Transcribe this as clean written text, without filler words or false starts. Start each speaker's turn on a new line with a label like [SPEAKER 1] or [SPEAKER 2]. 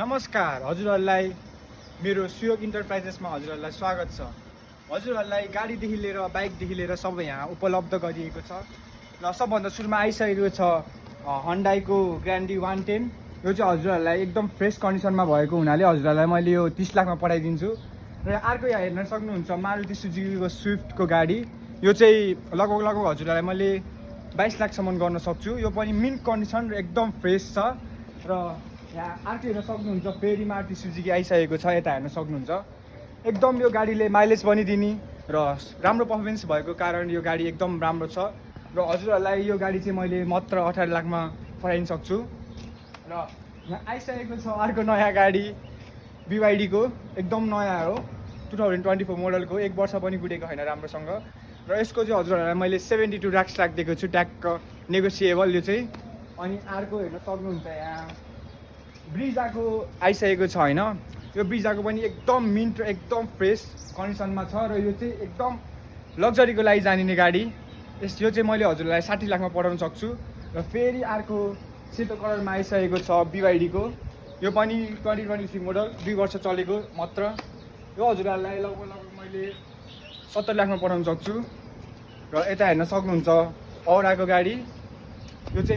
[SPEAKER 1] नमस्कार हजुरहरूलाई मेरो सुयोग इन्टरप्राइजेसमा हजुरहरूलाई स्वागत छ। हजुरहरूलाई गाडीदेखि लिएर बाइकदेखि लिएर सबै यहाँ उपलब्ध गरिएको छ र सबभन्दा सुरुमा आइसकेको छ हन्डाईको ग्रान्डी 110। यो चाहिँ हजुरहरूलाई एकदम फ्रेस कन्डिसनमा भएको हुनाले हजुरहरूलाई मैले यो 30 लाखमा पठाइदिन्छु। र अर्को यहाँ हेर्न सक्नुहुन्छ मारुति सुजुकीको स्विफ्टको गाडी। यो चाहिँ लगभग हजुरहरूलाई मैले 22 लाखसम्म गर्न सक्छु। यो पनि मिन्ट कन्डिसन र एकदम फ्रेस छ। र यहाँ अर्को हेर्न सक्नुहुन्छ फेरि मारुति सुजुकी आइसकेको छ, यता हेर्न सक्नुहुन्छ। एकदम यो गाडीले माइलेज पनि दिने र राम्रो पर्फर्मेन्स भएको कारण यो गाडी एकदम राम्रो छ। र हजुरहरूलाई यो गाडी चाहिँ मैले मात्र 18 लाखमा पठाइन सक्छु। र यहाँ आइसकेको छ अर्को नयाँ गाडी BYD को, एकदम नयाँ हो, 2024 मोडलको, 1 वर्ष पनि गुडेको छैन राम्रोसँग। र यसको चाहिँ हजुरहरूलाई मैले 72 लाख राखिदिएको छु, ट्याक्क नेगोसिएबल यो चाहिँ। अनि अर्को हेर्न सक्नुहुन्छ यहाँ ब्रिजाको आइसकेको छ होइन। यो ब्रिजाको पनि एकदम मिन्ट र एकदम फ्रेस कन्डिसनमा छ र यो चाहिँ एकदम लग्जरीको लागि जानिने गाडी। यो चाहिँ मैले हजुरलाई 60 लाखमा पठाउन सक्छु। र फेरि अर्को सेतो कलरमा आइसकेको छ BYD को, यो पनि 2023 मोडल, 2 वर्ष चलेको मात्र। यो हजुरहरूलाई लगभग मैले 70 लाखमा पठाउन सक्छु। र यता हेर्न सक्नुहुन्छ औराको गाडी। यो चाहिँ